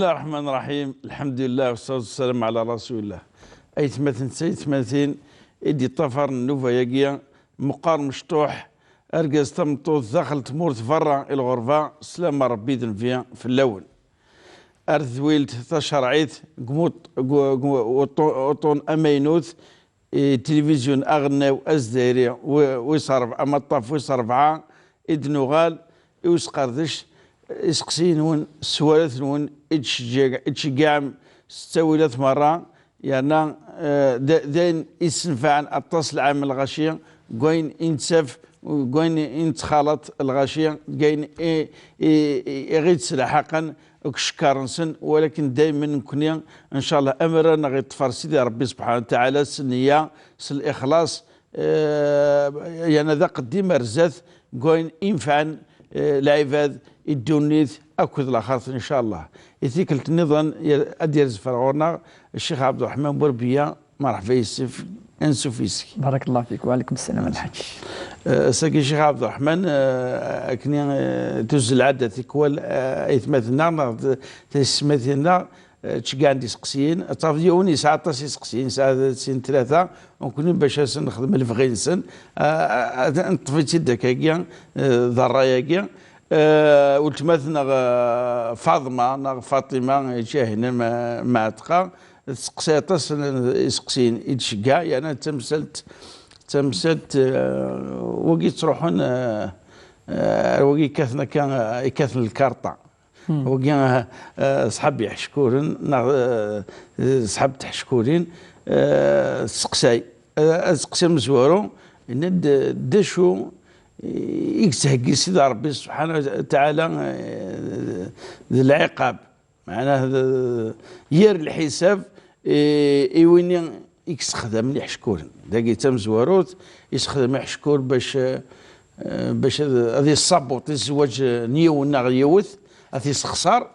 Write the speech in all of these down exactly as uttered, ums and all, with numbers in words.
Bismillah ar-Rahman ar-Rahim. Lḥemdulillah, wassalatu wassalamu ɛla rasulillah. Aytmaten d taytmatin i d-yeṭṭafaren nnuba-agi, meqqar mecṭuḥ, argaz tameṭṭut, daxel tmurt, berra i lɣerba, sslama n Rebbi d nnbi fell-awen. Ar tedwilt tacerɛit deg umuṭ-, deg u-, deg u-, uṭu-, uṭun amaynut, i tilivizyu aɣelnaw azdayri wi-, wis ṛebɛa, amaṭṭaf wis ṛebɛa, i d-nuɣal i usqerdec, iseqsiyen-nwen, sswalat-nwen i d-tcegga-, i d-tceggɛem s ttawilat merra, yerna, eh, d, d ayen yessenfaɛen aṭas lɛam n lɣaci, deg wayen i nettaf, deg wayen i nettxalaṭ lɣaci, deg wayen i, i, i, i ɣ-ittlaḥaqen, deg ccekkaṛ-nsen, walakin daymen nekni, ncallah, amer ara neɣ iṭṭfer Sidi Ṛebbi subḥanahu wa taɛala s nniya, s lixlaṣ, eh, yerna d aqeddim ar zdat deg wayen inefɛen, eh, lɛibad i ddunit akked laxert, ncallah. I tikkelt nniḍen, yer-, ad d-yerr zfer ɣur-neɣ Ccix Ɛebderreḥman Burbiya, Merḥba yessef, ansuf yes-k. Barakallahu fik, wa ɛalaykum ssalam a Lḥaǧ. Eh, ass-agi, Ccix Ɛebderreḥman, eh, akken, eh, tuzzel lɛada tikwal, eh, aytmaten-nneɣ neɣ t-, taysetmatin-nneɣ, eh, ttceggɛen-d iseqsiyen. Ad tafeḍ yiwen yesɛa aṭas iseqsiyen, yesɛa sin tlata, nekkni bac ad sen-nexdem lebɣi-nsen, eh, ad neṭṭef-itt-id akkagi, eh, d ṛṛay-agi. Eh, weltma-tneɣ, eh, Faḍma neɣ Faṭima, Ǧahina, ma, Mɛetqa, testeqsay aṭas n iseqsiyen i d-tceggeɛ, yerna d tamsalt, d tamsalt, eh, wagi yettruḥun, eh, eh, ar wagi yekkaten akka, eh, yekkaten lkarṭa. Wagi, eh, eh, ṣṣḥab iḥeckuren, neɣ, eh, ṣṣḥab tḥeckurin, eh, testeqsay. Eh, aseqsi amezwaru, yenna-d, d acu i yettheggi Sidi Ṛebbi subḥanahu wa taɛala, eh, d lɛiqab? Meɛna, d, yir lḥisab, i, i win i yessexdamen iḥeckuren. Dagi d tamezwarut, yessexdam iḥeckur bac, eh, bac ad, ad yessabuṭi zzwaǧ n yiwen neɣ yiwet, ad t-yessexṣar.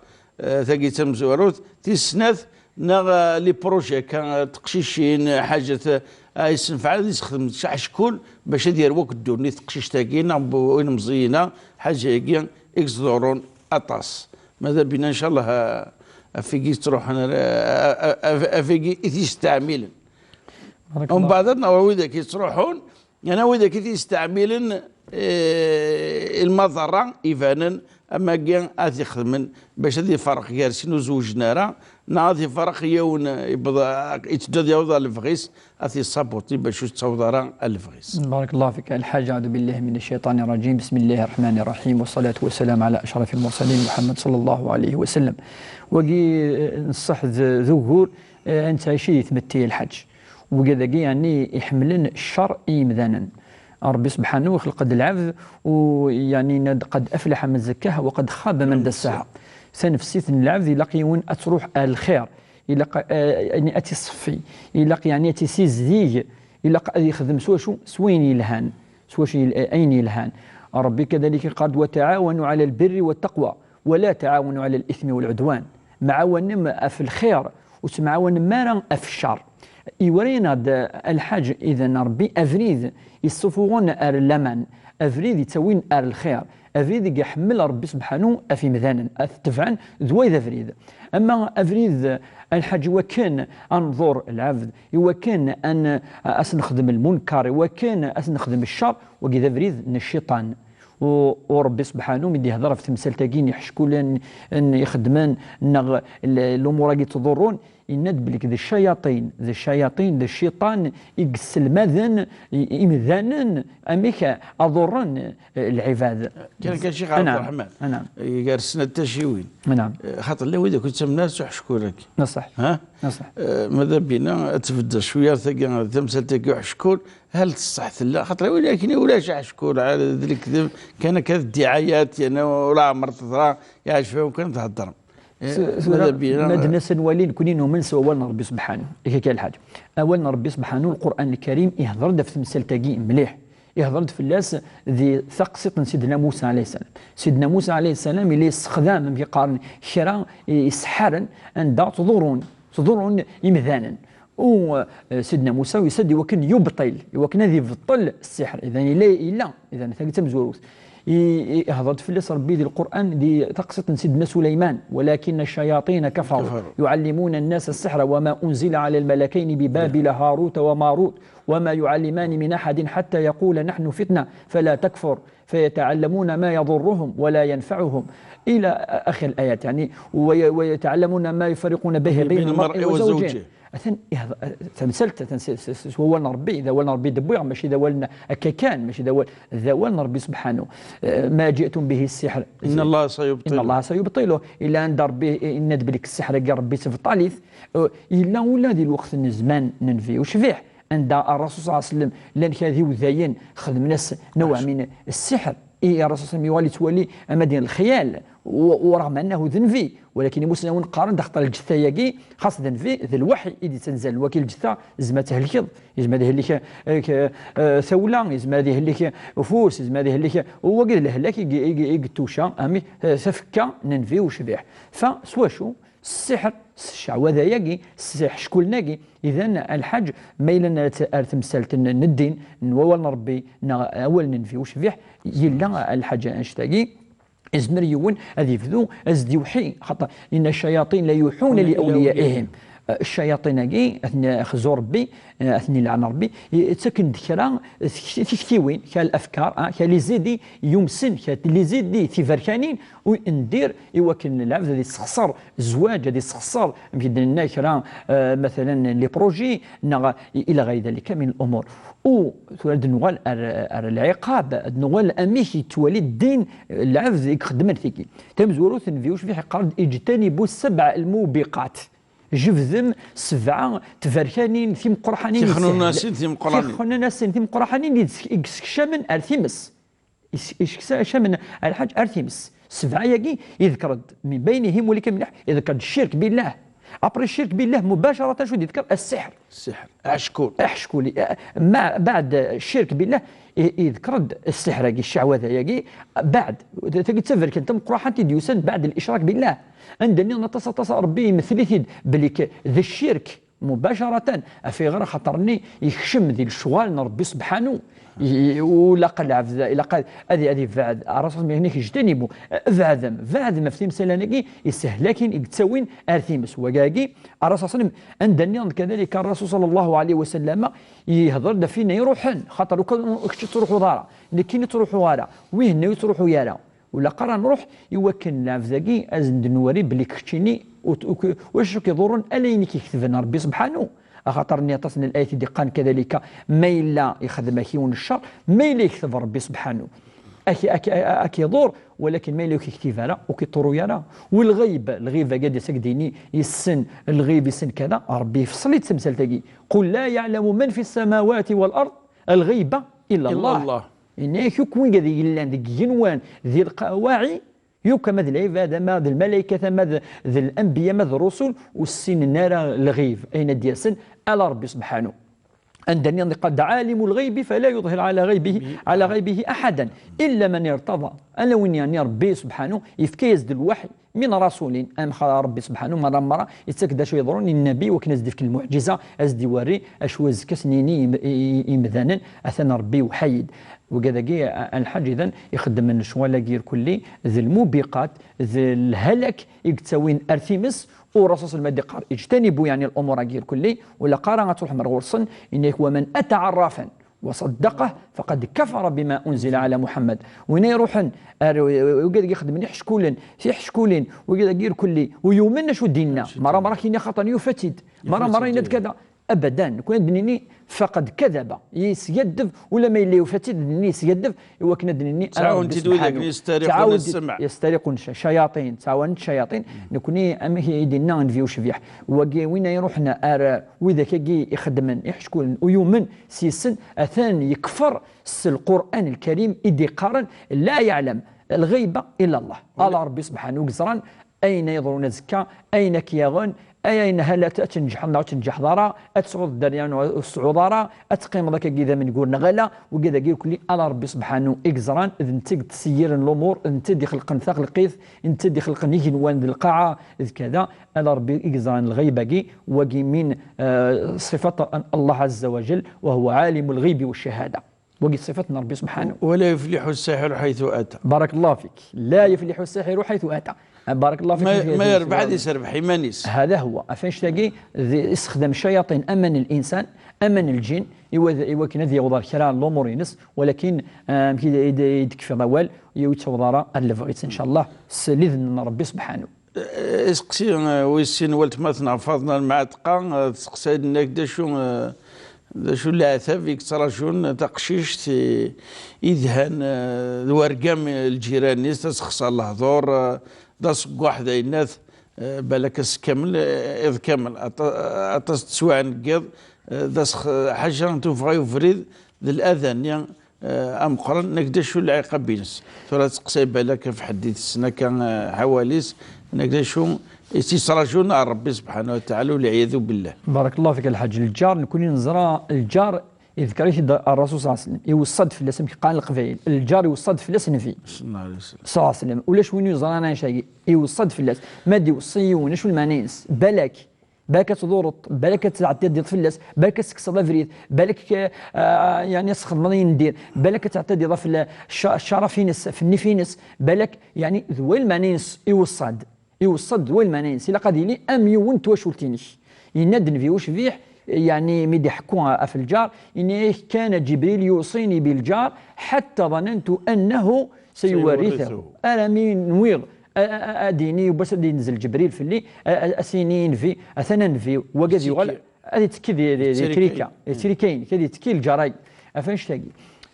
Eh, tagi d tamezwarut. Tis snat, neɣ, eh, les projets akka, eh, teqcicin, eh, ḥaǧat, eh, ay yessenfɛen ad yessexdem aḥeckul bac ad yerwu akk ddunit teqcict-agi, neɣ bu-, ilemẓiyen-a, ḥaǧa-agi i yettḍurrun aṭas. Mada bina, ncallah, eh, af wigi yettruḥun, eh, af, af, af wigi i t-yesteɛmilen. Barakallah. Umbeɛd ad naweḍ widak yettruḥun, yerna widak i t-yesteɛmilen, eh, i lmaḍerra ibanen, am wagi ad t-ixedmen bac ad iferreq gar sin ur zewǧen ara, neɣ ad iferreq yiwen, eh, yewweḍ, eh, yetteddu ad yaweḍ ɣer lebɣi-s, ad t-yessabuṭi bac ur yettaweḍ ara ɣer lebɣi-s. Barakallahu fik. Lḥaǧ, أعوذ بالله من الشيطان الرجيم. بسم الله الرحمن الرحيم. والصلاة والسلام على أشرف المرسلين محمد صلى الله عليه وسلم. Wagi, eh, n ṣṣeḥ d, d ugur, eh, nettɛici di tmetti, a Lḥaǧ. Wigi dagi, yeɛni, iḥemmlen ccer i yimdanen. Ṛebbi subḥanahu ixleq-d lɛebd, u, yeɛni, yenna-d: "قد أفلح من زكاها وقد خاب من دساها." Tanefsit n lɛebd ilaq yiwen ad truḥ ar lxir, ilaq, eh, yeɛni, ad tt-iṣeffi, ilaq, yeɛni, ad tt-issizdig, ilaq ad yexdem s wacu, s wayen yelhan, s wacu yel-, ayen yelhan. Ṛebbi kadalik iqal-d: "وتعاونوا على البر والتقوى ولا تعاونوا على الإثم والعدوان." Mɛawanem ɣef lxir, ur temɛawanem ara ɣef ccer. Iwra-yaneɣ-d, a Lḥaǧ, idan Ṛebbi abrid yessufuɣen ar laman, abrid yettawin ar lxir, abrid i iḥemmel Ṛebbi subḥanu ɣef imdanen, ad t-tebɛen d way d abrid. Ama abrid, a Lḥaǧ, i wakken ad nḍur lɛebd, i wakken ad n-, ad s-nexdem lmunkar, i wakken ad s-nexdem ccer, wagi d abrid n cciṭan. U, u Ṛebbi subḥanu mi d-ihder ɣef temsalt-agi n iḥeckulen, n ixeddmen, neɣ l-, lumuṛ-agi ttḍurrun, yenna-d belli d ccayaṭin, d ccayaṭin, d cciṭan i yesselmaden i, imdanen amek ad ḍurren, eh, lɛibad. Kan, kan, Ccix Ɛebderreḥman. Anɛam. Gar snat tacciwin. Anɛam. Eh, xaṭer llan wid akk yettamnen s uḥeckur-agi. Neṣṣeḥ. Ha? Neṣṣeḥ. Eh, mada bina ad tbeddel cwiya tagi, tamsalt-agi uḥeckur, hal d ṣṣeḥ tella? Xaṭer win akken ulac aḥeckur, ɛad d lekdeb, kan akka d ddiɛayat, yerna ur ɛemmer teḍra, yeɛjeb-awen kan theddrem. Eh, s-, tura, mada bina, ma d-nas ad nwali, nekkni numen s wawal n Ṛebbi subḥanu. Yak akka a Lḥaǧ. Awal n Ṛebbi subḥanu, Lqur'an Lkarim, ihder-d ɣef temsalt-agi mliḥ. Ihder-d fell-as di taqsiṭ n Sidna Musa alayhi ssalam. Sidna Musa alayhi ssalam yella yessexdam, amek i qqaren, kra i, iseḥḥaren anda ttḍurrun, ttḍurrun imdanen. U, eh, Sidna Musa yusa-d i wakken yubṭil, i wakken ad ibeṭṭel ssiḥr. Idan yella, yella, idan tagi d tamezwarut. I-, i-, ihḍer-d fell-as Ṛebbi di Lqur'an, di taqsiṭ n Sidna Suleyman: ولكن الشياطين كفروا يعلمون الناس السحر وما أنزل على الملكين ببابل هاروت وماروت وما يعلمان من أحد حتى يقولا نحن فتنة فلا تكفر فيتعلمون ما يضرهم ولا ينفعهم إلى آخر الآيات. يعني، وي-، ويتعلمون ما يفرقون به بين المرء وزوجه. Atan, ihḍ-, tamsalt, atan s, s, s, s wawal n Ṛebbi, d awal n Ṛebbi d-wwiɣ, mačči d awal n, akka kan, mačči d awal, d awal n Ṛebbi subḥanu. Eh, ما جئتم به السحر. إن الله سيبطله. إن الله سيبطله. Illa anda Ṛebbi yenna-d belli ssiḥr-agi Ṛebbi yessebṭal-it, eh, yella ula di lweqt n zzman n Nnbi ucbiḥ, anda Ṛṛasul ṣalla Llahu ɛalayhi wa sallam llan kra d iwdayen xedmen-as نوع من السحر. I Ṛṛasul ṣalla Llahu ɛalayhi wa sallam yuɣal yettwali ama d lxyal, u, u رغم أنه d nnbi, walakin imusnawen qqaren-d axaṭer lǧetta-agi, xas d nnbi, d lweḥy i d-yettanzalen. Wagi lǧetta, yezmer ad thelkeḍ, yezmer ad ihellek, eh, k-, eh, tawla, yezmer ad ihellek ufus, yezmer ad ihellek, u wagi d lehlak i, i, i, i yettuca, ami, eh, tafekka n nnbi ucbiḥ. Fa s wacu? S ssiḥr, s cceɛwada-agi, s iḥeckulen-agi. Idan, a Lḥaǧ, ma yella ar t-, ar temsalt n, n ddin, n wawal n Ṛebbi, neɣ awal n nnbi ucbiḥ, yella, a Lḥaǧ, annect-agi, izmer yiwen ad yebdu ad s-d-iwḥi, xaṭer inna الشياطين ليوحون لأوليائهم. Eh, ccayaṭin-agi, ad ten-, xzu Ṛebbi, eh, ad ten-ilɛen Ṛebbi, i-, ttaken-d kra, eh, tik-, tiktiwin, kra l'afkar, ah, kra les idées yumsen, kra les idées tiberkanin, u n dir i wakken lɛebd ad yessexṣer zzwaǧ, ad yessexṣer, amek i d-nenna, kra, eh, matalan, les projets, neɣ i-, إلى غير ذلك من الأمور. U tura ad nuɣal ar, ar lɛiqab, ad nuɣal amek yettwali ddin lɛebd i ixeddmen tigi. Tamezwarut, nnbi ucbiḥ iqqar-d: اجتنبوا السبع الموبقات. Jebdem sebɛa tberkanin timeqqraḥanin. Tixnunasin timeqqraḥanin. Tixnunasin timeqqraḥanin i s-, i yessekcamen ar times. Is-, iseksa-, camen, a Lḥaǧ, ar times. Sebɛa-agi, iḍker-d, من بينهم, wali kan mliḥ, iḍker-d ccirk billah. Après ccirk billah, mubacaratan, acu d-iḍker? Ssiḥr. Ssiḥr. Aḥeckul. Aḥeckul. Eh, ma, baɛd ccirk billah, i-, iḍker-d ssiḥr-agi, cceɛwada-agi, baɛd. Tagi d taberkant tameqqraḥant i d-yusan baɛd l'icrak billah. Anda nniḍen aṭas, aṭas, Ṛebbi imettel-it-id belli k-, d ccirk. Mubacaratan, af ayɣer? Axaṭer-nni yekcem di lecɣal n Ṛebbi sebḥanu. I-, u ilaq lɛebd, ilaq ad, ad, ad ibɛed. Ṛṛasul mi ijtanibu, beɛdem, beɛdem ɣef timsal-agi, isehlaken i yettawin ar times. Wagagi, Ṛṛasul ṣalla Llahu ɛalayhi wa sallam, anda nniḍen kadalik, Ṛṛasul ṣalla Llahu ɛalayhi wa sallam ihder-d ɣef winna iṛuḥen, xaṭer ukan kečč ur tettruḥuḍ ara, nekkini ur ttruḥuɣ ara, wihin ur yettruḥu ara. Ur ilaq ara nruḥ i wakken lɛebd-agi ad sen-d-nwari belli keččini u, u, ulac acu k-iḍurren ala ayen i k-iketben Ṛebbi sebḥanu. Axaṭer-nni aṭas n layat i d-iqqaren kadalika, ma yella ixdem-ak yiwen ccer, ma yella yekteb Ṛebbi sebḥanu, ak-, ak-, ak-, ak-iḍur, walakin ma yella ur k-iktib ara, ur k-iṭṭuru ara. U lɣeyb, lɣeyb-agi ad d-yas ad k-d-yini, yessen lɣeyb, yessen kada, Ṛebbi ifṣel-itt tamsalt-agi. قل لا يعلم من في السماوات والأرض الغيب إلا الله. Yenna-yak, akk wigad i yellan deg yigenwan, di lqawaɛi, yakk ama d lɛibad, ama d lmalaykat, ama d, d lanbiya, ama d ṛṛusul, ur ssinen ara lɣeyb, ayen ad d-yasen, ala Ṛebbi sebḥanu. Anda nniḍen iqqar-d: عالم الغيب فلا يظهر على غيبه، على غيبه أحدا إلا من ارتضى. Ala win yeɛni Ṛebbi sebḥanu, yefka-yas-d lweḥy, min rasulin, am xa Ṛebbi sebḥanu, merra merra, yettak-d acu yeḍrun i Nnabi, wakken ad s-d-ifk lmuɛǧiza, ad s-d-iwerri acu azekka ad sen-yini im-, i, i, imdanen, atan Ṛebbi iwḥa-yi-d. Wigad-agi, a, a Lḥaǧ, idan, ixeddmen lecɣal-agi irkelli, d lmubiqat, d lhalak i yettawin ar times, u Ṛṛasul ṣalla Llahu ɛalayhi wa sallam ad d-iqqar: اجتنبوا، yeɛni, lumuṛ-agi irkelli, ur ilaq ara ad truḥem ar ɣur-sen, yenna-yak: ومن أتى عرافا وصدقه فقد كفر بما أنزل على محمد. Win iṛuḥen ar wigad-agi ixeddmen iḥeckulen, tiḥeckulin, wigad-agi irkelli, u yumen acu d-inna, merra merra k-yini xaṭer yufa-tt-id, merra merra yenna-d kada. Abadan, nekkni ad d-nini: فقد كذب, yesgaddeb, ula ma yella yufa-tt-id, ad d-nini yesgaddeb, i wakken ad d-nini: Ttɛawanent-id widak yestariqun ssem. Yestariqun ccayaṭin, ttɛawanent ccayaṭin. Nekkni, amek i d-inna Nnbi ucbiḥ, wagi win ay iṛuḥen ar widak-agi ixeddmen iḥeckulen u yumen s yes-sen, atan yekfer s Lqur'an Lkarim i d-iqqaren: لا يعلم الغيب إلا الله. Ala Ṛebbi sebḥanu i yeẓran ayen ay yeḍrun azekka, ayen ay k-yaɣen, ayen hala ad tneǧḥeḍ neɣ ur tneǧḥeḍ ara, ad tesɛuḍ dderya neɣ ur tesɛuḍ ara, ad teqqimeḍ akkagi d amengur neɣ ala, wigad-agi irkelli ala Ṛebbi sebḥanu i yeẓran, d netta i yettṣeyyiren lumuṛ, d netta i d-ixelqen taxelqit, d netta i d-ixelqen igenwan d lqaɛa d kada, ala Ṛebbi i yeẓran lɣeyb-agi, wagi min, eh, ṣifat n Allah ɛazza wa jall, وهو عالم الغيب والشهادة. Wagi ṣṣifat n Ṛebbi subḥanahu. ولا يفلح الساحر حيث أتى. بارك الله فيك. لا يفلح الساحر حيث أتى. بارك الله فيك. Ma yerbeḥ ad iserbeḥ iman-is. هذا هو. Ɣef annect-agi, d-, issexdam ccayaṭin, ama n linsan, ama n lǧin, i wa-, i wakken ad yaweḍ ar kra n lumuṛ-ines, walakin, ah, amek i d-, i d-, i d-tekfiḍ awal, ur yettaweḍ ara ar lebɣi-s, ncallah, s lidn n Ṛebbi subḥanahu. Iseqsi, eh, wis sin, weltma-tneɣ Faḍma Lmeɛteqa, eh, testeqsa-d, tenna-k d acu, eh, d acu leɛtab i yettraǧun taqcict i, i dhan, eh, d wergam lǧiran-is, tasexsa lehdur, eh, d aṣegguḥ d ayennat, eh, balak ass kamel, eh, iḍ kamel, aṭa-, aṭas n teswiɛin n yiḍ, eh, d asex-, ḥaca n tuffɣa i ubrid d lada-nni, eh, ameqqran, nek d acu lɛiqab-ines. Tura tseqsay balak ɣef ḥedd i tessen akka, eh, ḥawal-is, nek d acu i s-yettraǧun ar Ṛebbi subḥanahu wa taɛala, ulɛiyadu billah. بارك الله فيك الحاج. Lǧar, nekni neẓra lǧar, iḍker-it-id Ṛṛasul صلى الله عليه وسلم, iweṣṣa-d fell-as, amek qqaren Leqbayel, lǧar iweṣṣa-d fell-as Nnbi صلى الله عليه وسلم. صلى الله عليه وسلم. Ulac win yuẓran annect-agi, iweṣṣa-d fell-as. Ma d-iweṣṣi yiwen, acu lmeɛna-ines? Balak, balak ad tḍurreḍ, balak ad tɛeddiḍ fell-as, balak ad tekkseḍ abrid, balak, ah, yeɛni ad txedmeḍ ayen n dir, balak ad tɛeddiḍ ɣef l-, cca-, ccaraf-ines, ɣef nnif-ines, balak, yeɛni d way lmeɛna-ines iweṣṣa-d. Iweṣṣa-d d way lmeɛna-ines. Ilaq ad yili am yiwen n twacult-inek. Yenna-d Nnbi ucbiḥ, yeɛni mi d-iḥekku ɣef lǧar, yenna-yak: كان جبريل يوصيني بالجار حتى ظننت أنه سيورثه. سيورثه. Armi nwiɣ a-, a-, a-, ad d-yini yiwwas ad d-yenzel Ǧebril fell-i, a-, a-, ad s-yini i Nnbi, atan a Nnbi, wagi ad yuɣal, ad yettekki di, di, di trika, di trika-inek, ad yettekki lǧar-agi. Ɣef annect-agi.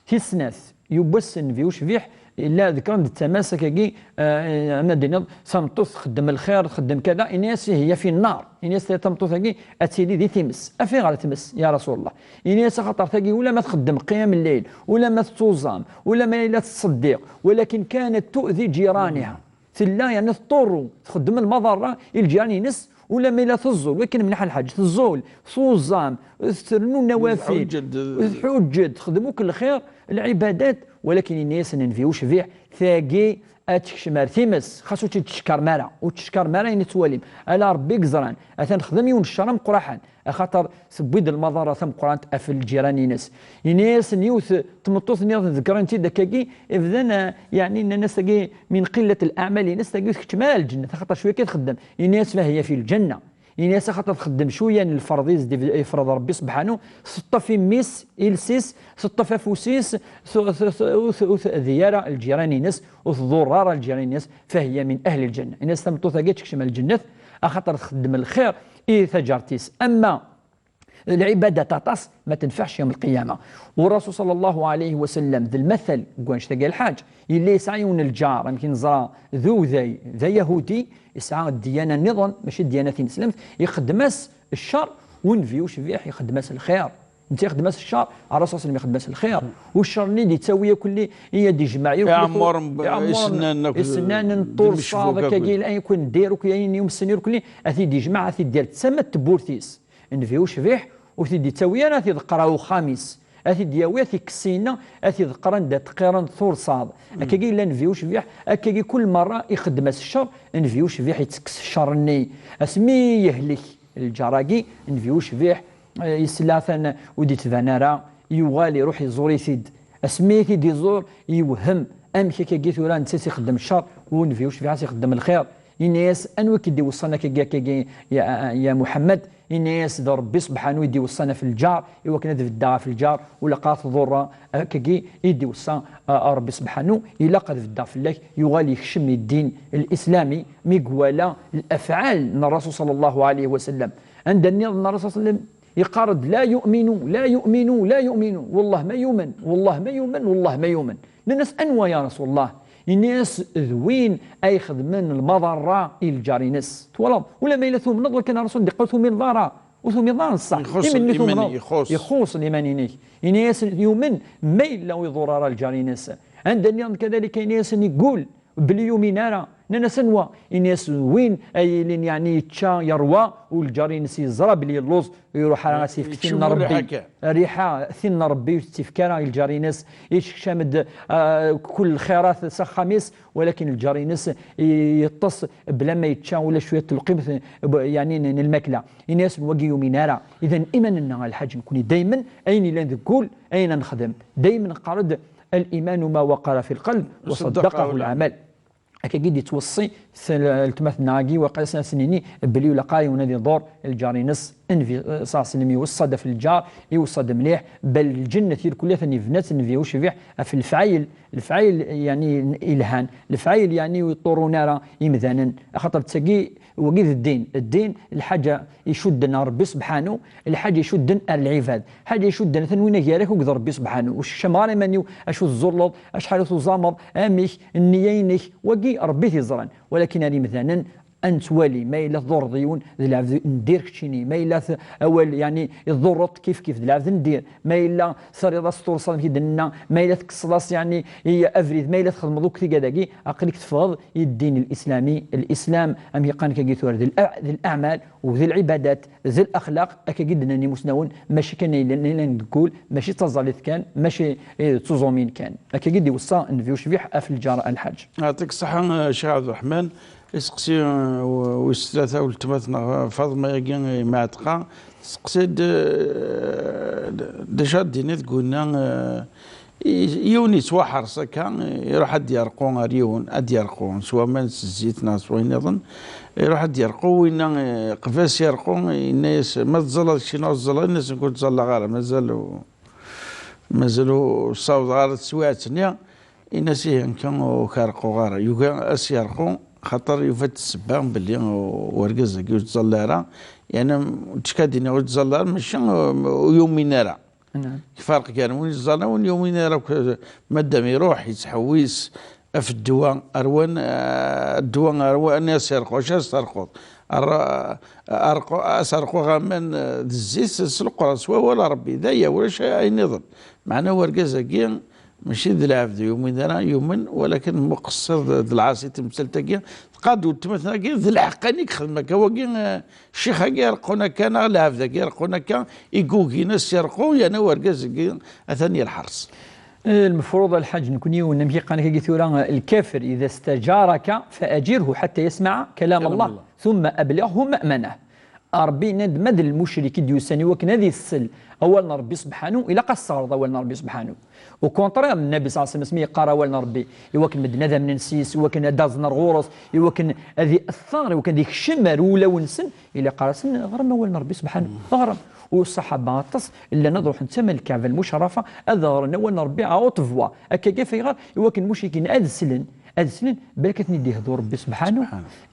Tis snat, yiwwas Nnbi ucbiḥ, yella ḍekkren-d d tamassakagi, eh, ama d-tiniḍ, tameṭṭut txeddem lxir, txeddem kada, ini-as: هي في النار. Ini-as tameṭṭut-agi ad tili di times. Af ayɣer times, ya Rasulullah? Ini-as: axaṭer tagi, ula ma txeddem qiyam lleyl, ula ma tettuẓam, ula ma yella tettṣeddiq, ولكن كانت تؤذي جيرانها. Tella, yeɛni, teṭṭurru, txeddem lmaḍerra i lǧiran-ines, ula ma yella teẓẓul, wakken mliḥ lḥaǧ, teẓẓul, tuẓam, trennu nawafil, tḥuǧǧed, txeddem akk lxir, lɛibadat, walakin yenna-yasen Nnbi ucbiḥ, tagi ad tekcem ar times, xas ur tt-id-teckarem ara, ur tt-teckarem ara ayen i tettwalim, ala Ṛebbi i yeẓran, atan texdem yiwen n ccer ameqqraḥan, axaṭer tewwi-d lmaḍerra tameqqrant ɣef lǧiran-ines. Yenna-yasen yiwet tmeṭṭut-nniḍen, ḍeggren-tt-id akkagi, bdan, eh, yeɛni, nnan-as tagi min qillat leɛmal-ines, tagi ur tkeččem ara lǧennet, axaṭer cwiya kan txeddem. Yenna-yas: فهي في الجنة. Yenna-yas: axaṭer txeddem cwiya n lferḍ i s-d-, yefreḍ Ṛebbi subḥanu, teṭṭef imi-s, iles-is, teṭṭef afus-is, tu-, tu-, tu-, ur t-, ur teɛdi ara lǧiran-ines, ur tḍurr ara lǧiran-ines, فهي من أهل الجنة. Yenna-yas tameṭṭut-agi ad tekcem lǧennet, axaṭer txeddem lxir i taǧart-is. Ama lɛibadat aṭas, ma tenfeɛx yawm lqiyama. U Rasul صلى الله عليه وسلم, d lmatal n wanect-agi lḥaǧ, yella yesɛa yiwen n lǧar, amek i neẓra, d uday, d ayahudi, yesɛa ddiyana nniḍen, mačči ddiyana tineslemt, ixeddem-as ccer, u Nnbi ucbiḥ ixeddem-as lxir. Netta ixeddem-as ccer, Rasul صلى الله عليه وسلم ixeddem-as lxir. U ccer-nni d-yettawi akk-, i ad d-ijmeɛ yakk-, iɛemmer, iɛemmer isennanen akk, isennanen, tursaḍ, akkagi, ayen akk n dir, akk ayen yumsen irkelli, ad t-id-ijmeɛ, ad t-id-yerr d tama n tewwurt-is. Nnbi ucbiḥ ur t-id-yettawi ara, ad t-id-iqer ɣer uxxam-is, ad t-id-yawi, ad t-ikkes syenna, ad t-id-iqer anda ttqiren tursaḍ. Akkagi yella Nnbi ucbiḥ, akkagi kul merra ixeddem-as ccer, Nnbi ucbiḥ ittekkes ccer-nni. Asmi yehlek lǧar-agi, Nnbi ucbiḥ, eh, yesla atan ur d-ittban ara, yuɣal iruḥ iẓur-it-id. Asmi i t-id-iẓur, yewhem amek akkagi tura netta i s-ixeddem ccer, u Nnbi ucbiḥ a s-ixeddem lxir. Yenna-yas: anwa i k-id-iweṣṣan akkagi, akkagi, ya, ya Muḥemmed? Yenna-yas: d Ṛebbi subḥanu i d-iweṣṣan ɣef lǧar, i wakken ad beddeɣ ɣef lǧar, u laqaɣ tḍurra akkagi i d-iweṣṣa, a, a Ṛebbi subḥanu, ilaq ad beddeɣ fell-ak. Yuɣal yekcem i ddin lislami mi iwala lafɛal n Rasul صلى الله عليه وسلم. Anda nniḍen Rasul صلى الله عليه وسلم, yeqqar-d: لا يؤمن، لا يؤمن، لا يؤمن. Wellah ma yumen, wellah ma yumen, wellah ma yumen. Nnan-as: anwa ya Rasul Allah? Yenna-yas: d win ay ixedmen lmaḍerra i lǧar-ines. Twalaḍ? Ula ma yella tumneḍ, wakken Rasul d-iqqar tumineḍ ara, ur tumineḍ ara ṣṣeḥ. Ixuṣṣ liman, tumneḍ, ixuṣṣ. Ixuṣṣ liman-inek. Yenna-yas: yumen ma yella ur iḍur ara lǧar-ines. Anda nniḍen kadalik, yenna-yasen yeggul belli yumin ara. Nnan-as: "Anwa?" Ini-as: "Win ay yilin, yeɛni, yečča, yerwa, u lǧar-ines yeẓra belli yelluẓ, ur iruḥ ara ad s-yefk tin n Rebbi." Rriḥa, tin n Rebbi ur tettifk ara i lǧar-ines, yettekcam-d, ah, kul lxirat s axxam-is, walakin lǧar-ines i-, yeṭṭes bla ma yečča ula cwiṭ n lqim, b-, yeɛni, n, n lmakla. Ini-asen: "Wagi yumin ara." Idan, iman-nneɣ, a Lḥaǧ, nekni daymen ayen yellan deg wul, ayen ad nexdem. Daymen neqqar-d: "Al-imanu ma waqara fi lqalb wa saddaqahu lɛamal." Akkagi i d-yettweṣṣi s-, letma-tneɣ-agi, waqila s-, ad s-nini belli ur ilaq ara yiwen ad iḍur lǧar-ines. Nnbi, eh, ṣalla Llahu ɛalayhi wa sallam, iweṣṣa-d ɣef lǧar, iweṣṣa-d mliḥ, bal lǧennet irkelli atan yebna-tt Nnbi ucbiḥ ɣef lefɛayel, lefɛayel, yeɛni, ilhan, lefɛayel, yeɛni, ur iṭṭurun ara imdanen, axaṭer d tagi, wagi d ddin. Ddin, lḥaǧa icudden ar Rebbi Sebḥanu, lḥaǧa icudden ar lɛibad, lḥaǧa icudden atan win agar-ak akked Rebbi Sebḥanu. Ur sekcameɣ ara iman-iw acu tẓulleḍ, acḥal i tuẓameḍ, amek, nniya-inek, wagi Rebbi i t-iẓran. Walakin ar imdanen, ad nettwali, ma yella tḍurreḍ yiwen, d lɛebd n ddir keččini, ma yella t-, awal, yeɛni, tḍurreḍ-t kif kif, d lɛebd n ddir, ma yella terriḍ-as turṣa, amek i d-nenna, ma yella tekkseḍ-as, yeɛni, i abrid, ma yella txedmeḍ akk tigad-agi, aql-ik teffɣeḍ i ddin l-islami. L-islam, amek i qqaren akkagi tura, d l-, d leɛmal, u d lɛibadat, d laxlaq, akkagi d-nnan imusnawen, mačči kan ayen yellan deg wul, mačči d taẓallit kan, mačči, eh, d tuẓumin kan. Akkagi d-iweṣṣa Nnbi ucbiḥ ɣef lǧar, a Lḥaǧ. Yeɛṭik ṣṣeḥḥa, eh, Ccix Ɛebderreḥman. Iseqsi, eh, w-, wis tlata, weltma-tneɣ Faḍma-agi, eh, Mɛetqa, tseqsi-d, eh, d-, d acu ara d-tiniḍ deg winna, eh, i-, yiwen yettwaḥers akka, iruḥ ad d-yerqu ar yiwen, ad d-yerqu s waman, s zzit neɣ s wayen nniḍen, iruḥ ad d-yerqu, winna, eh, qbel ad s-yerqu, yenna-yas: "Ma tẓalleḍ keččini neɣ ur tẓalleḍ?" Yenna-yas: "Nekk ur ttẓallaɣ ara, mazal, mazal ur ssawḍeɣ ara teswiɛt-nni." Yenna-yas: "Ihi, nekk ur k-reqquɣ ara." Yugi ad s-yerqu, xaṭer yufa-d ssebba belli urgaz-agi ur yettẓalla ara. Yeɛni, d acu ara d-iniɣ, ur yettẓalla ara, mačči, uh, ur yumin ara. Naam. Lferq gar win yettẓallan, win yumin ara akk, madam iruḥ yettḥewwis ɣef ddwa, ar wan, uh, ddwa, ar wan ad s-yerqu. Acu ara s-terquḍ? Ar-, arqu-, ad s-rquɣ aman, uh, d zzit s leqran, s wawal n Rebbi. D aya, ulac ayen nniḍen. Meɛna urgaz-agi, mačči d lɛebd yumin ara, yumen, walakin muqṣir d, d lɛaṣi temsalt-agi. Tqad weltma-tneɣ-agi, d lḥeqq ayen i yexdem akka wagi, eh, ccix-agi ireqqun akka, neɣ lɛebd-agi ireqqun akka, i yugin ad s-yerqu, yerna urgaz-agi atan yelḥers. Eh, lmefruḍ, a Lḥaǧ, nekni, amek i qqaren akkagi tura, eh, الكافر إذا استجارك فأجره حتى يسمع كلام الله ثم أبلغه مأمنه. Ṛebbi yenna-d, ma d lmucrik i d-yusan i wakken ad isel awal n Ṛebbi Sebḥanu, ilaq ad tesseɣreḍ awal n Ṛebbi Sebḥanu. Au contraire, Nnabi ṣalla Llahu ɛalayhi wa sallam, asmi yeqqar awal n Ṛebbi, i wakken medden ad amnen s-yes, i wakken ad d-aẓen ar ɣur-s, i wakken ad iɛeṭṭer, i wakken ad ikcem ar wulawen-nsen, ilaq ara sen-, ɣrem awal n Ṛebbi Sebḥanu. Ɣrem. U ṣṣaḥaba aṭas llan ad ruḥen tama n Lkaɛba Lmucerrafa, ad ɣren awal n Ṛebbi à haute voix. Akka, ɣef ayɣer? I wakken lmucrikin ad slen, ad slen, balak ad ten-id-ihdu Ṛebbi Sebḥanu.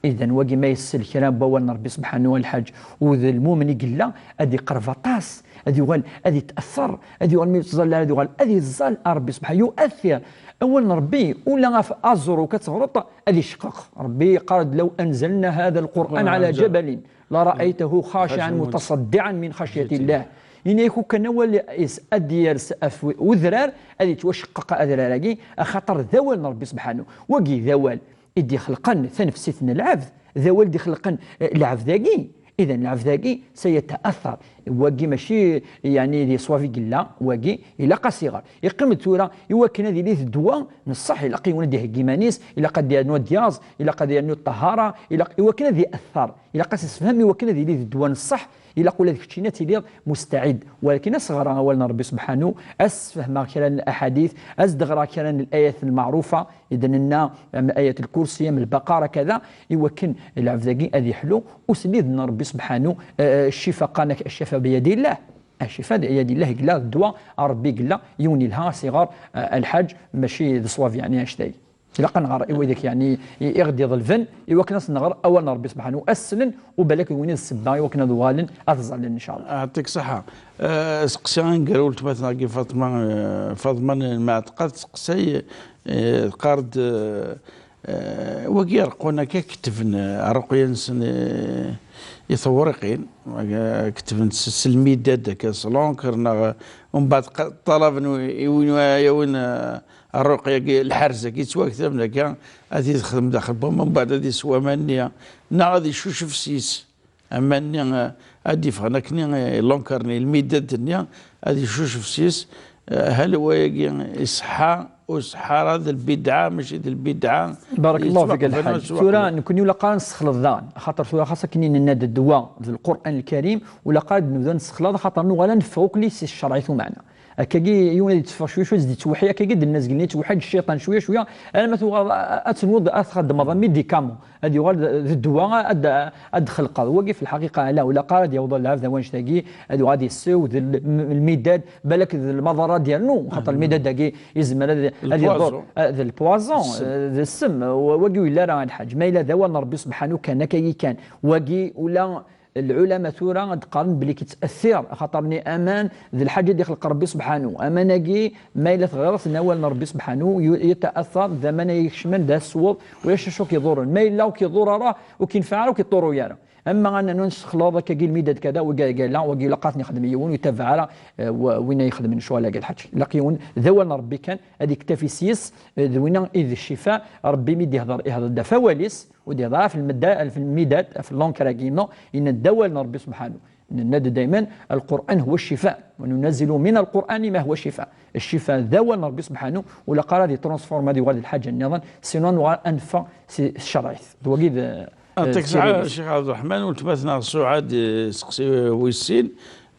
Idan, wagi ma yessel kra n wawal n Ṛebbi Sebḥanu, a Lḥaǧ, u d lmumen i yella, ad iqerreb aṭas, ad yuɣal ad yetɛeṭṭer, ad yuɣal mi ur yettẓalla ara, ad yuɣal ad iẓẓal ar Ṛebbi Sebḥanu, yu'athir. Awal n Ṛebbi, ula ɣef aẓru kan teɣreḍ, ad icqeq. Ṛebbi yeqqar-d: "لو أنزلنا هذا القرآن على جبل لرأيته خاشعا متصدعا من خشية الله." Ini-ak, ukan awal-is ad d-yers ɣef udrar, ad yettwaceqqeq adrar-agi, axaṭer d awal n Ṛebbi Sebḥanu. Wagi d awal i d-ixelqen tanefsit n lɛebd, d awal i d-ixelqen, eh, lɛebd-agi. Idan, lɛebd-agi sayataɛaṭṭar. Wagi mačči, yeɛni, di ṣṣwab i yella, wagi ilaq ad s-iɣer. Iqqim-d tura, i wakken ad yili d ddwa n ṣṣeḥ, ilaq yiwen ad d-iheggi iman-is, ilaq ad yernu ad yaẓ, ilaq ad yernu ṭṭahara, ilaq, i wakken ad iɛeṭṭer. Ilaq ad s-isefhem i wakken ad yili d ddwa n ṣṣeḥ, ilaq ula d keččini ad tiliḍ mustaɛid. Walakin ad s-ɣreɣ awal n Ṛebbi Sebḥanu, ad s-sfehmeɣ kra n laḥadit, ad s-d-ɣreɣ kra n layat lmeɛrufa, i d-nenna, am ayat lkursi, am lbaqara, kada, i wakken lɛebd-agi ad iḥlu uslid n Ṛebbi Sebḥanu, eh, ccifa, qqaren-ak: "Ccifa biyadillah." Ah, ccifa biyadillah, yella d ddwa, Ṛebbi yella, yiwen yelha ad s-iɣer, eh, a Lḥaǧ, mačči d ṣṣwab, yeɛni, annect-agi. Ilaq ad nɣer i widak, yeɛni, i, i ɣ-d-iḍelben, i wakken ad s-nɣer awal n Ṛebbi Sebḥanu, ad s-slen, u balak d win i d ssebba i wakken ad uɣalen ad ẓallen, ncallah. Yeɛṭik ṣṣeḥḥa. Eh, seqsi aneggaru, weltma-tneɣ-agi Faṭma, eh, Faḍma n Mɛetqa, tseqsay, eh, teqqar-d, eh, Eh, wagi reqqun akka, ketben, eh, rruqya-nsen, eh, i tewriqin, eh, ketben s, s lmidad akka, s l'encre, neɣ, eh, umbeɛd qa-, ṭalaben i win ara yawin, eh, rruqya-agi, lḥerz-agi yettwaktaben akka, ad t-id-xdem daxel n wama, umbeɛd ad isew aman-nni, neɣ ad icucef s yis. Aman-nni, eh, ad d-iffɣen akkenni, eh, l'encre-nni, lmidad-nni, ad icucef s yis, eh, hal wayagi iṣeḥḥa, ur iṣeḥḥa ara, d lbidɛa, mačči d lbidɛa. Barakallahu fik, yettwaqbel, Lḥaǧ. Yettwaqbel. Tura, nekkni ur ilaq ara nessexleḍ daɣen, axaṭer tura xas akken i nenna-d ddwa d Lqur'an Lkarim, ur ilaq ara ad nnuda nessexleḍ, axaṭer nuɣal ad neffeɣ akk s ccerɛ-it umeɛna. Akkagi, yiwen ad yetteffeɣ cwiya cwiya, ad d-yettweḥḥid, akkagi d-nenna zgelni yettweḥḥid cciṭan cwiya cwiya, alamma tuɣal a-, ad tenwuḍ ad txeddmeḍ un médicament, ad yuɣal d, d ddwa ad, ad d-xelqeḍ. Wagi, fi lḥaqiqa, ala, ur ilaq ara ad yaweḍ lɛebd ar wanect-agi, ad yuɣal ad yessew d l-, m-, lmidad, balak d lmaḍerra ad yernu, xaṭer lmidad-agi yezmer ad, ad iḍur, poison. Ah, d lpoison, eh, d ssem, wa-, wagi ur yelli ara, a Lḥaǧ. Ma yella d awal n Ṛebbi subḥanu kan, akkagi kan, wagi ula Lɛulama tura ad d-qqaren belli yett'athir, axaṭer-nni aman d lḥaǧa i d-ixleq Ṛebbi subḥanu. Aman-agi, ma yella teɣriḍ-t, n awal n Ṛebbi subḥanu, yu-, yett'athar d aman ay ikecmen d asweḍ, ulac acu k-iḍurren. Ma yella ur k-iḍur ara, ur k-ineffeɛ ara, ur k-iṭṭuru ara. Ama aman nessexleḍ akkagi lmidad kada, wagi, wagi la, wagi ilaq ad ten-ixdem yiwen, ur itabaɛ ara, eh, wa-, win ay ixedmen ccɣel-agi, a Lḥaǧ. Ilaq yiwen, d awal n Ṛebbi kan, ad iktafi s yis, eh, d winna i d ccifa. Ṛebbi mi d-ihdeṛ, ihdeṛ-d ɣef wawal-is, ur d-ihdeṛ ɣef lmedda-, ɣef lmidad, ɣef l'encre-agi, non, yenna-d awal n Ṛebbi subḥanu. Nenna-d dayman, القرآن هو الشفاء، وننزل من القرآن ما هو شفاء. Ccifa d awal n Ṛebbi subḥanu, ur ilaq ara ad yettṛunsfurmi, ad yuɣal d lḥaǧa nniḍen, sinon nuɣal ad neffeɣ si, s ccerɛ-it. D wagi d, eh, Aṭak tesɛa, Ccix Ɛebderreḥman, weltma-tneɣ Suɛad, eh, seqsi, eh, wis sin,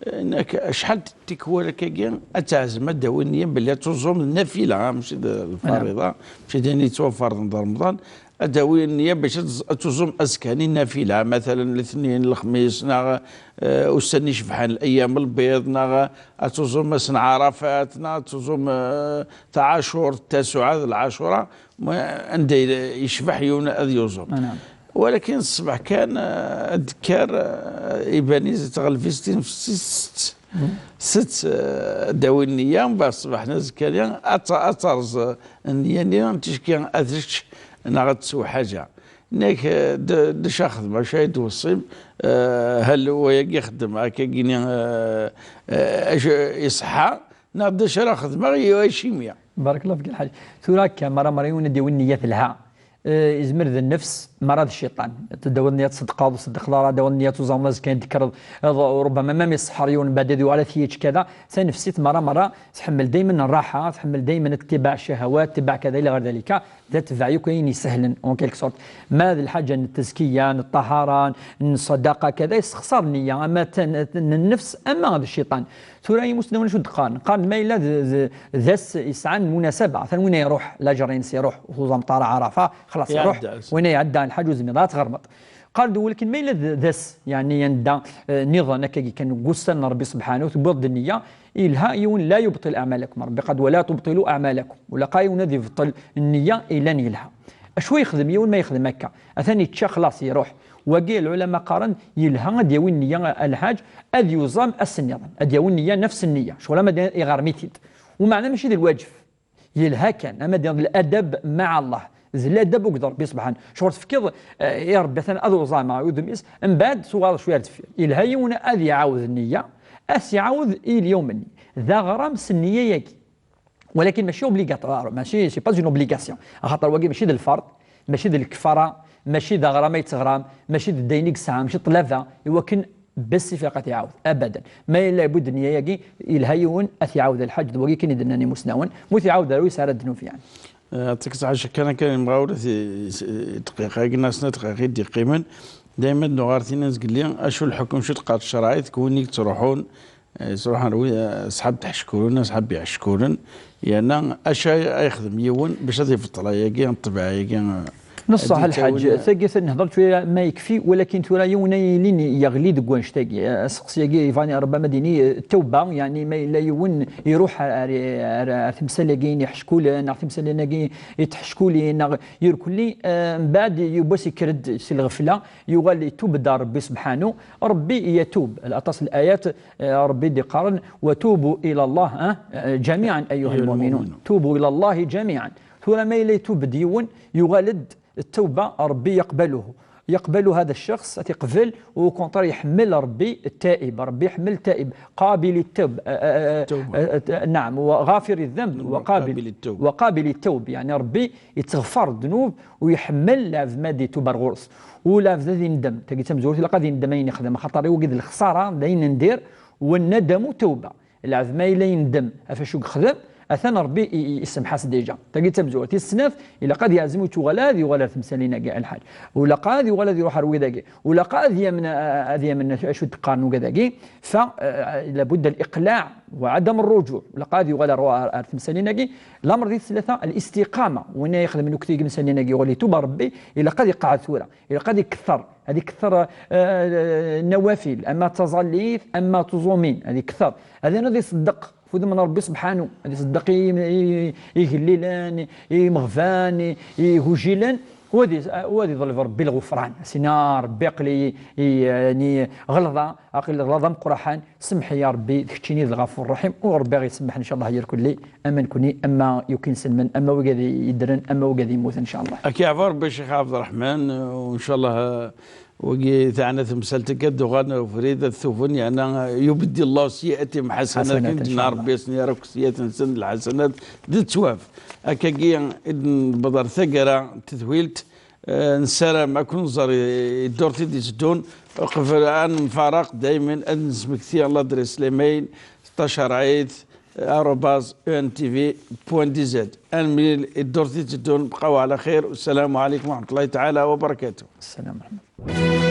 eh, nekk, acḥal n tikwal akkagi ad teɛzem ad d-tawi nniya belli ad tuẓum d nafila, ah, mačči d lfariḍa, mačči d ayen yettwaferḍen d Remḍan, ad d-tawi nniya bac ad tẓ-, ad tuẓum azekka-nni nafila, matalan letnin, lexmis, neɣ, eh, ussan icebḥen, l'ayyam lbiḍ, neɣ ad tuẓum ass n Ɛarafat, neɣ ad tuẓum, eh, Taɛacurt, Tasuɛa d Lɛacura, ma-, anda i-, yecbeḥ yiwen ad yuẓum. Walakin ṣṣbeḥ kan, eh, ad d-tekker, eh, iban-is tɣelb-it tinefsit s ssett. Sett, eh, ad d-tawi nniya, mbeɛd ṣṣbeḥ n azekka-nni ad t-, ad terẓ, eh, nniya-nni, ticki ad tečč neɣ ad tsew ḥaǧa. Nekk, eh, d, d acu ara xedmeɣ, acu ay d-tweṣṣim, eh, hal wayagi ixeddem akkagi-nni, eh, eh, acu iṣeḥḥa, neɣ d acu ara xedmeɣ i, acimi? Barakallahu fik, a Lḥaǧ. Tura akka, mara, mara yiwen ad d-yawi nniya telha. Eh, izmer d nnefs, mara d cciṭan. Ad d-tawiḍ nniya ad tṣeddqeḍ, ur tṣeddqeḍ ara, ad d-tawiḍ nniya ad tuẓameḍ azekka ad d-tekkreḍ, eh, rubbama ma mi ṣṣeḥḥer yiwen, mbeɛd ad yuɣal ad t-yečč kada. Tanefsit mara, mara tḥemmel daymen rraḥa, tḥemmel daymen ad tettibaɛ ccahawat, tettibaɛ kada ila ɣer dalika, d atbaɛ yakk ayen isehlen, en quelque sorte. Ma d lḥaǧa n tezkiya, n ṭṭahara, n ṣṣadaqa, kada, yessexṣar nniya, ama tan-, n nnefs, ama d cciṭan. Tura imusnawen acu d-qqaren? Qqaren ma yella d, d, d ass yesɛan munasaba, atan win iruḥ, laǧer-ines iruḥ, tuẓameḍ ara Ɛarafa, xlaṣ iruḥ, iɛedda ass. Win iɛedda lḥaǧ ur zmireḍ ara tɣermeḍ. Qqaren-d walakin ma yella d, d ass, yeɛni anda, eh, niḍen akkagi kan deg wussan n Ṛebbi subḥanahu, tewwiḍ-d nniya, yelha yiwen, لا يبطل أعمالكم. Ṛebbi qal ولا تبطلوا أعمالكم. Ur ilaq ara yiwen ad ibṭel nniya yellan yelha. Acu yexdem yiwen ma yexdem akka? Atan yečča xlaṣ, iruḥ. Wagi lɛulama qqaren yelha ad yawi nniya a Lḥaǧ, ad yuẓam ass nniḍen. Ad yawi nniya nefs nniya. Ccɣel ama d iɣrem-it-id. Umeɛna mačči d lwaǧeb. Yelha kan, ama d ladab مع الله. D ladab akked Ṛebbi subḥanahu. Ccɣel tefkiḍ, eh, i Ṛebbi atan ad uẓameɣ udem-is, mbeɛd tuɣaleḍ cwiya ar deffir. Yelha yiwen ad iɛawed nniya, ad s-iɛawed i lyawm-nni. D aɣram s nniya-yagi. Walakin mačči obligatoire, mačči, c'est pas une obligation. Axaṭer wagi mačči d lferḍ, mačči d lkefara, mačči d aɣram ay teɣram, mačči d ddayen i yesɛa, mačči d ṭṭlaba, i wakken bessif ilaq ad t-iɛawed. Abadan. Ma yella yewwi-d nniya-yagi, yelha yiwen ad t-iɛawed a Lḥaǧ, d wagi kan i d-nnan imusnawen, ma ur t-iɛawed ara ur yesɛi ara ddnub, yeɛni. Eh, ṭik tɛac kan, akka yemɣawla ti, ti, dqiqa-agi neɣ snat dqayeq i d-yeqqimen. Dayma d-nuɣal tin zgelli, acu lḥukum, acu d-teqqar tcerɛit deg win i yettruḥun, eh, yettruḥun ar wi-, eh, ṣṣḥab tḥeckulen, ṣṣḥab iɛeckulen, yerna acu ay, ay yexdem yiwen bac ad ibeṭṭel ayagi, ṭṭbiɛa-agi, eh, Neṣṣaḥ a Lḥaǧ, tagi ad nehḍer cwiya ma yekfi, walakin tura yiwen ay yilin yeɣli deg wanect-agi, eh, aseqsi-agi, iban, Ṛebbi ad d-yini, eh, tawba, yeɛni ma yella yiwen iruḥ ar, ar, ar, ar timsal-agi n iḥeckulen, neɣ timsal-agi n tḥeckulin, neɣ irkelli, eh, mbeɛd yiwwas yekker-d si lɣefla, yuɣal itub-d ar Ṛebbi subḥanu, Ṛebbi yatub. Aṭas n layat, eh, Ṛebbi d-iqqaren, وتوبوا إلى الله, eh, جميعا أيها المؤمنون. توبوا إلى الله جميعا. Tura ma yella yetub-d yiwen, yuɣal-d التوبة ربي يقبله، يقبل هذا الشخص، تقبل، وكونتر يحمل ربي التائب، ربي يحمل التائب قابل التوب، آه، آه، آه، التوبة. آه، آه، نعم، وغافر الذنب وقابل وقابل التوب. وقابل التوب، يعني ربي يتغفر الذنوب ويحمل العبد ما دي توب غورس، والعبد ذي يندم، تاقي تمزورت لا قد يندم أين يخدم، خاطر يوجد الخسارة دين ندير، والندم توبة. العبد ما إلا يندم أفشو يخدم، أثان ربي ي- ي- يسمح-as déjà. تاقي تمزورت السناف، إلا قد يعزم يتوغل هذه ولا تمسالين كاع الحال، ولا قد يغال هذه يروح روي ذاكي، ولا قد يمن هذه يمن شو تقارن وكذاكي. فلابد الإقلاع وعدم الرجوع، ولا قد يغال روح تمسالين كي. الأمر دي ثلاثة الاستقامة، وين يخدم نكتي مسالين كي يغال يتوب ربي، إلا قد يقعد ثورة، إلا قد يكثر، هذه كثر آه، النوافل، أما تزاليث أما تزومين، هذه كثر. هذا أنا دي صدق فود من ربي سبحانه، هذه صدق ي- ي- يقللان، يمغفان، يهجلان، وهذه وهذه يطلب ربي الغفران. سينا ربي قلي يعني غلظة، أقل غلظة مقرحان، سمح يا ربي، تكتشيني الغفور الرحيم، وربي غيسمح إن شاء الله يركل لي، أما نكوني، أما يمكن سلمن، أما وقاذي يدرن، أما وقاذي يموت إن شاء الله. أكي عفا ربي الشيخ عبد الرحمن، وإن شاء الله آه، وقي تاعنا تمثال تكد وغانا وفريدة ثوفن يعني يبدي الله سيئاتهم حسنات حسنات إن كنت شاء نهار الله. بيس نيارك سيئات نسن الحسنات دي تسواف. أكاكي إذن بضر ثقرة تثويلت، آه، نسارة ما كن زر يدور تدي سدون. قبل أن نفارق دايما أن نسمكتي الله دري سليمين ستاشر عيد arobase E N T V point D Z. أنميل الدور تدون بقوا على خير، والسلام عليكم ورحمة الله تعالى وبركاته. السلام عليكم.